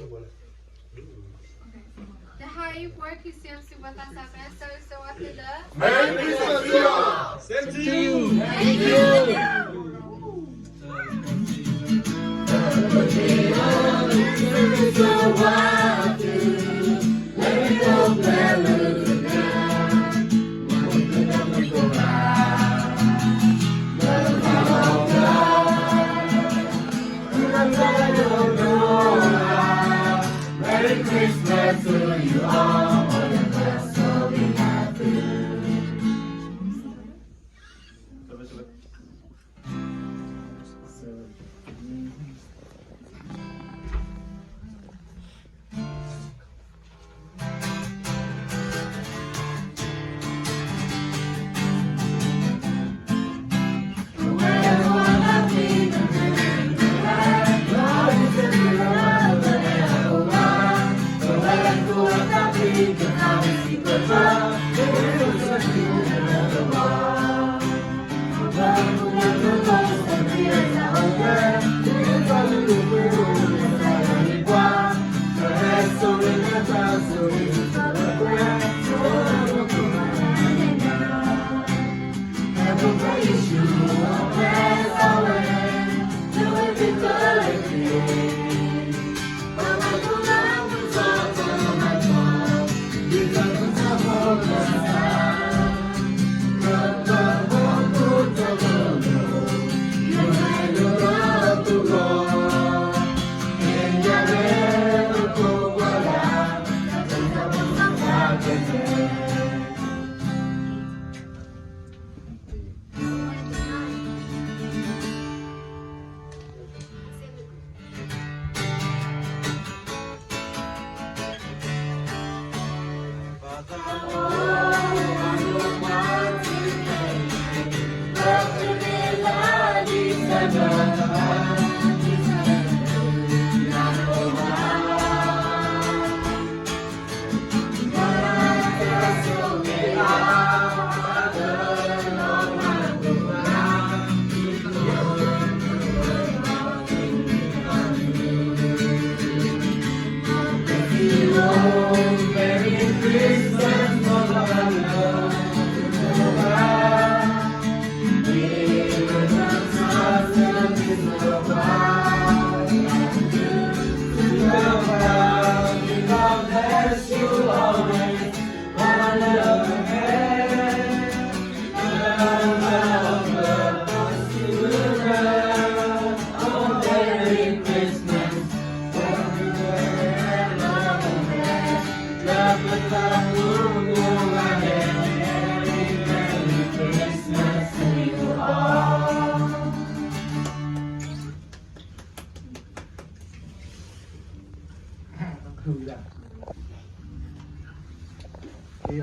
တဟါအံၤ ပဝဲ ခရံာ်စတံယၣ် ပှၤသးစၢ် ပဟဲဆၢဂ့ၤဆၢဝါသုလၢ Merry Christmas to you all! Same to you! Thank you!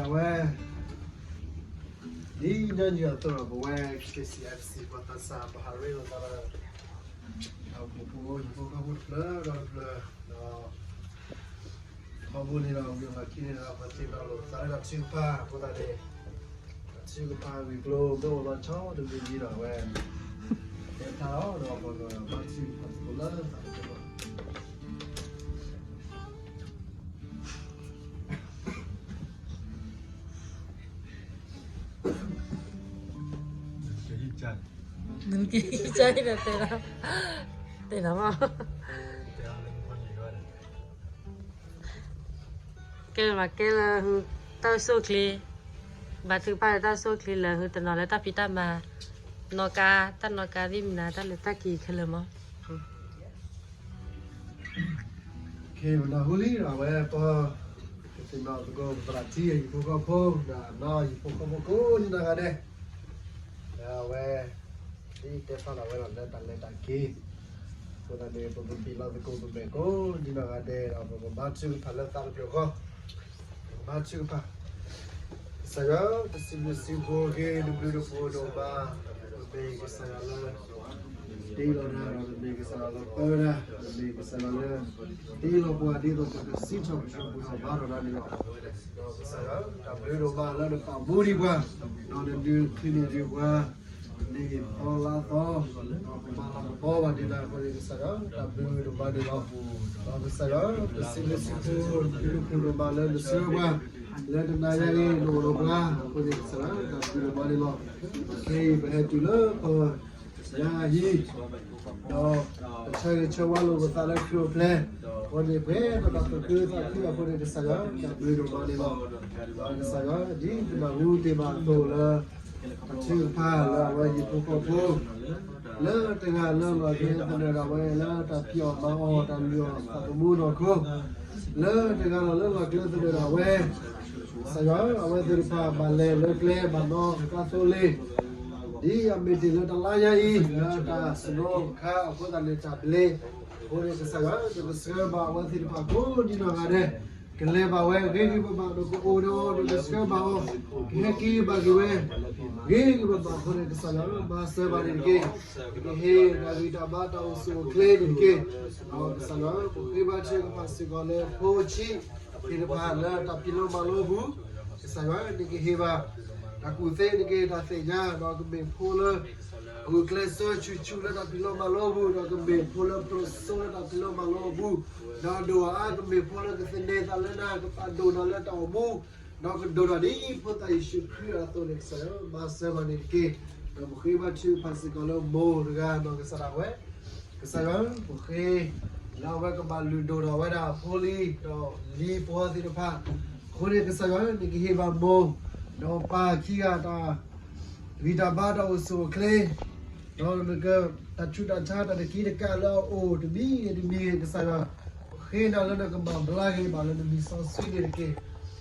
အဝဲ ဒ်ညီနုၢ်အသိးဒီး ပဝဲ ခရံာ်စတံယၣ် ပှၤသးစၢ် ပဟးရ့လိာ်သးဒီး အပူၤဖိ ဟံၣ်ဖိဃီဖိတဖျၢၣ်ဒီးတဖျၢၣ်ဒီး ထီဘိန့ၣ်ဒီး ဝံၤအလီၢ်ခံန့ၣ်ဒီး ပှၤသ့ၣ်နီၣ်လိာ်သးလၢတၢ်ထုကဖၣ်အဃိသတးန့ၣ် တၢ်ထုကဖၣ်ဂ့ၢ်ကျိၤ မ့ၢ်အိၣ်လီၤဆီတဘျုးလံဒီး အဝဲ တဲဖျါလီၤဒီး ပကဘါထုကဖၣ်သကိးလၢသးတဖျၢၣ်လီၤ. နက့ၤကၢ်အံၤဒီးတဲလီၤ, တဲလီၤမး. ကဲလၢာ်မး ကဲလၢာ် တၢ်အိၣ်ဆူၣ်အိၣ်ချ့, ဘါထုကဖၣ်လၢတၢ်အိၣ်ဆူၣ်အိၣ်ချ့လၢာ် တနီၤလၢတၢ်ဖံးတၢ်မၤ, နီၣ်ကါ, တၢ်နီၣ်ကါ ဒ်မနၤ တၢ်လဲၤတၢ်က့ၤခဲလၢာ်မး. ပနၢ်ဟူလံဒီး အဝဲပ ကသ့ၣ်နီၣ်သကိး ပသရၣ်ထံ ဟံၣ်ဖိဃီဖိ ဒီးနီၣ်ဟံၣ်ဖိဃီဖိကိးဒ်နီၢ်ဂၤဒဲး, ဒီးအဝဲ ဒ်တဲဖျါလီၤဝဲဒၣ်လၢတၢ်လဲၤတၢ်က့ၤ, အဃိသတးန့ၣ် ပကပံာ်လီၤသကိးပမဲာ်ကိးဒ်နီၢ်ဂၤဒဲးဒီး ပကဘါထုကဖၣ်လၢသးတဖျၢၣ်ဃီ, ပကဘါထုကဖၣ်. ကစၢ်ယွၤ တၢ်စံးဘျုးစံးဖှိၣ်က့ၤ တၢ်ဘျုးတၢ်ဖှိၣ်ဒိၣ်မး, ပမ့ၢ်ကစၢ်ယွၤလၢ တ့လီၤတၢ်ဒီး ပမ့ၢ်ကစၢ်ယွၤလၢပၢတၢ်, ပမ့ၢ်ကစၢ်ယွၤလၢ တ့လီၤပှၤဒ်သိးပကစံးထီၣ်ပတြၢၤပူၤထီၣ်ဘါထီၣ်တၢ်န့ၣ်လီၤ. ဒီးကစၢ်ယွၤ တၢ်ဘျုးဒိၣ်မးလၢနပာ်မူဒံးပှၤ, ဒီးနဒုးချုးန့ၢ်ဒံးပှၤ, နံၣ်သီလါသီ, ဒီးပမၤလၤကပီၤဘၣ်ဒံးနၤအဃိန့ၣ် ကစၢ်ယွၤ တၢ်ဘျုးဒိၣ်မးန့ၣ်လီၤ. ဒီးကစၢ်ယွၤ ပစံးဘျုးစံးဖှိၣ် ဒုးဒုးခိၣ်ဒိၣ်မးလၢနစုပှၤ လၢတနၤညါအံၤ နအိၣ်ဒီးပှၤအဃိန့ၣ် ကစၢ်ယွၤ တၢ်ဘျုးဒိၣ်မးန့ၣ်လီၤ. ခဲအံၤပဟဲတုၤလၢပ ယၤအဟံၣ်, ဒီးပဆၢဂ့ၤဆၢဝါလိာ်ပသးလၢခရံာ်အိၣ်ဖျဲၣ်, အဃိန့ၣ် ပှဲၤဒီးတၢ်သူၣ်ခုသးခုအဃိန့ၣ် ကစၢ်ယွၤ တၢ်ဘျုးဒိၣ်မးန့ၣ်လီၤ. ဒီးကစၢ်ယွၤ ဒ်ပနၢ်ဟူတ့ၢ်ဘၣ်အသိးလၢ ပထုကဖၣ်လၢအဝဲဟံၣ်ဖိဃီဖိ လၢတဂၤလၢလီၢ်ကျဲသနၢၣ်ဒၣ်ဝဲ လၢတၢ်ဖံးအီၣ်မၤအီၣ်တၢ်လုၢ်အီၣ်သးသမူနီၢ်ခိ လၢတဂၤလီၤလၢလီၢ်ကျဲသနၢၣ်ဒၣ်ဝဲ ကစၢ်ယွၤ အဝဲသ့ၣ်တဖၣ်ဘၣ်လဲၤလၢကျဲဘၣ်နီၢ်ကါသိလ့ၣ် ဒ်အမ့ၢ်တ့ၢ်လၢတလါညါအံၤ လၢတၢ်စနီၤခါအဃိသတးန့ၣ် တၢ်ဘျဲး အဃိန့ၣ် ကစၢ်ယွၤ နကဆှၢဘၣ်အဝဲသ့ၣ်တဖၣ်ကိးဒံနီၢ်ဂၤဒဲး ကလဲၤဘၣ်ဝဲ ဂ့ၤဂ့ၤဘၣ်ဘၣ် နကအိၣ်ဒီးအီၤ နကဆှၢဘၣ်အီၤ ကဟဲက့ၤဘၣ်က့ၤဝဲ ဂ့ၤဂ့ၤဘၣ်ဘၣ်အဃိန့ၣ် ကစၢ်ယွၤ မၤစၢၤဘၣ်န့ၣ်တက့ၢ်. နကဟ့ၣ်တၢ်ဂံၢ်တၢ်ဘါတၢ်အိၣ်ဆူၣ်အိၣ်ချ့န့ၣ်တက့ၢ်. ဒီးကစၢ်ယွၤ ပဃ့ဘါထုကဖၣ်စ့ၢ်ကီးလၢဖိဆံး သ့ၣ်တဖၣ်လၢတၢ်ဖံးလိမၤလိအပူၤ ကစၢ်ယွၤ နကဟ့ၣ်ဘၣ် တၢ်ကူၣ်သ့ နကဟ့ၣ်တၢ်သ့ၣ်ညါ ဒီးကမ့ၢ်ဖိလၢ ဂုာ်ကျဲးစၢးဆူၣ်ဆူၣ်လၢတၢ်ဖံးလိမၤလိအပူၤ ဒီးကမ့ၢ်ဖိလၢပျိၢ်စိလၢတၢ်ဖံးလိမၤလိအပူၤ ဒီးဒိၣ်အါကမ့ၢ်ဖိလၢကသန့ၤသးလၢနၤ ကပာ်ဒိၣ်နၤလၢတၢ်အိၣ်မူ ဒီးကဒိၣ်ထီၣ်ဒ်ဖိသၣ်ယ့ၣ်ၡူးခရံာ်အသိးန့ၣ် ကစၢ်ယွၤ မၤစၢၤဘၣ်န့ၣ်တက့ၢ်. ဒီးပဃ့ဘါထုကဖၣ်စ့ၢ်ကီးလၢမိၢ်တဂၤ ဒီးကစၢ်ဒၣ်ဝဲ ကစၢ်ယွၤ ပဃ့ လၢအဝဲကဘၣ်လုၢ်ဒိၣ်ထီၣ်ဝဲဒၣ်ဖိလံၤ ဒီးလံၤပှီၤသ့ၣ်တဖၣ် အဃိန့ၣ် ကစၢ်ယွၤ နကဟ့ၣ်ဘၣ်မိၢ် ဒီးပၢ်ခံဂၤတၢ် ဂံၢ်တၢ်ဘါတၢ်အိၣ်ဆူၣ်အိၣ်ချ့ ဒီးနက တၢ်ဆူးတၢ်ဆါ တၢ်တကံတကးလၢအအိၣ်တမံၤဂ့ၤတမံၤဂ့ၤ ကစၢ်ယွၤ ပဃ့နၤလၢနကမၤဘျါက့ၤဘၣ်လၢနမံၤစီဆှံန့ၣ်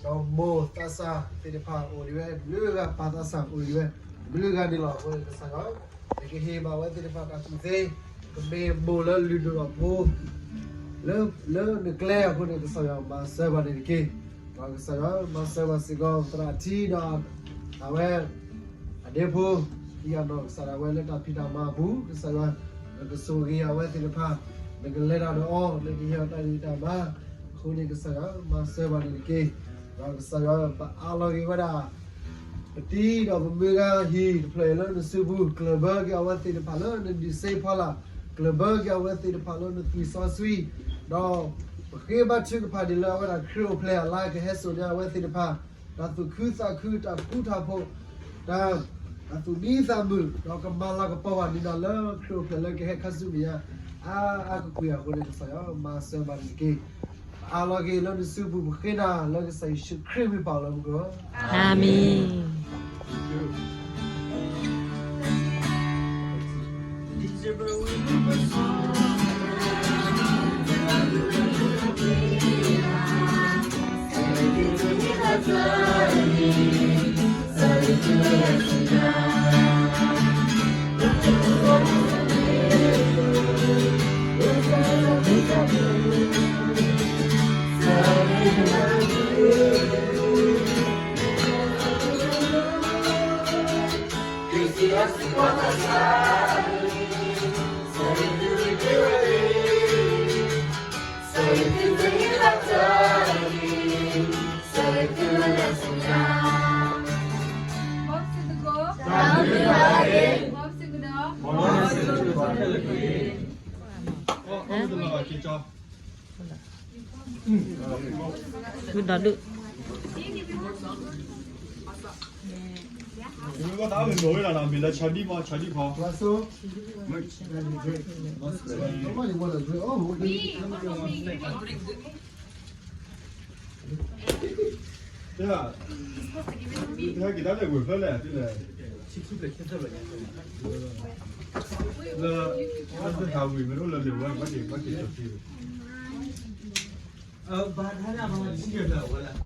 တက့ၢ်. ဒီးမိၢ်သးစၢ်သ့ၣ်တဖၣ်အိၣ်ဒံးဝဲ တဘျုးဂၤ ပၢ်သးစၢ်အိၣ်ဒံးဝဲ တဘျုးဂၤန့ၣ်လီၤ. အဃိန့ၣ် ကစၢ်ယွၤ နကဟ့ၣ်ဘၣ်ဝဲသ့ၣ်တဖၣ်တၢ်ကူၣ်သ့ ကမ့ၢ်မိၢ်လၢလုၢ်ဒိၣ်ထီၣ်ဖိ လၢ လၢနကျဲအဃိန့ၣ် ကစၢ်ယွၤ မၤစၢၤဘၣ်န့ၣ်တက့ၢ်. ဒီးကစၢ်ယွၤ မၤစၢၤဘၣ်စ့ၢ်ကီး သရၣ်ထံဒီး အဝဲ အဒဲဖိ ခံဂၤနီၢ်ကစၢ်ဒၣ်ဝဲလၢတၢ်ဖံးတၢ်မၤအပူၤ ကစၢ်ယွၤ နကဆိၣ်ဂ့ၤအဝဲသ့ၣ်တဖၣ် နကလဲၤတၢ်ဒီးအီၤ နကဟ့ၣ်အီၤတၢ်ဂံၢ်တၢ်ဘါ အဃိန့ၣ် ကစၢ်ယွၤ မၤစၢၤဘၣ်န့ၣ်တက့ၢ်. ဒီးကစၢ်ယွၤ ပအးလီၤက့ၤဝဲဒၣ် ပတံၤဒီးပမုၢ်ဂၤဟံၣ်တဖျၢၣ်လၢနစုပူၤ ကျၢၢ်ဘၢက့ၤအဝဲသ့ၣ်တဖၣ်လၢနဒုးစ့ဖီလာ် ကျၢၢ်ဘၢက့ၤအဝဲသ့ၣ်တဖၣ်လၢနသွံၣ်စီဆှံ ဒီး ပဃ့ဘါထုကဖၣ်ဒ်လၢအဝဲဒၣ်ခရံာ်အိၣ်ဖျဲၣ်အလါကဟဲစိာ်န့ၢ်အဝဲသ့ၣ်တဖၣ် တၢ်သူၣ်ခုသးခု တၢ်ဃူတၢ်ဖိး တၢ် တၢ်သူၣ်မံသးမုာ် ဒီးကမၤလၤကပီၤဘၣ်ဒံးနၤလၢခရံာ်အိၣ်ဖျဲၣ်လၢကဟဲခါဆူမဲာ်ညါ အါအါကွံာ်ကွံာ်အဃိန့ၣ် ကစၢ်ယွၤမၤစၢၤဘၣ်န့ၣ်တက့ၢ်. ပအးလီၤက့ၤလၢနစုပူၤ ပဃ့နၤလၢကစၢ်ယ့ၣ်ၡူးခရံာ်မ့ၢ်ပၢ်လၢမူကီၢ် အၤမ့ၣ်.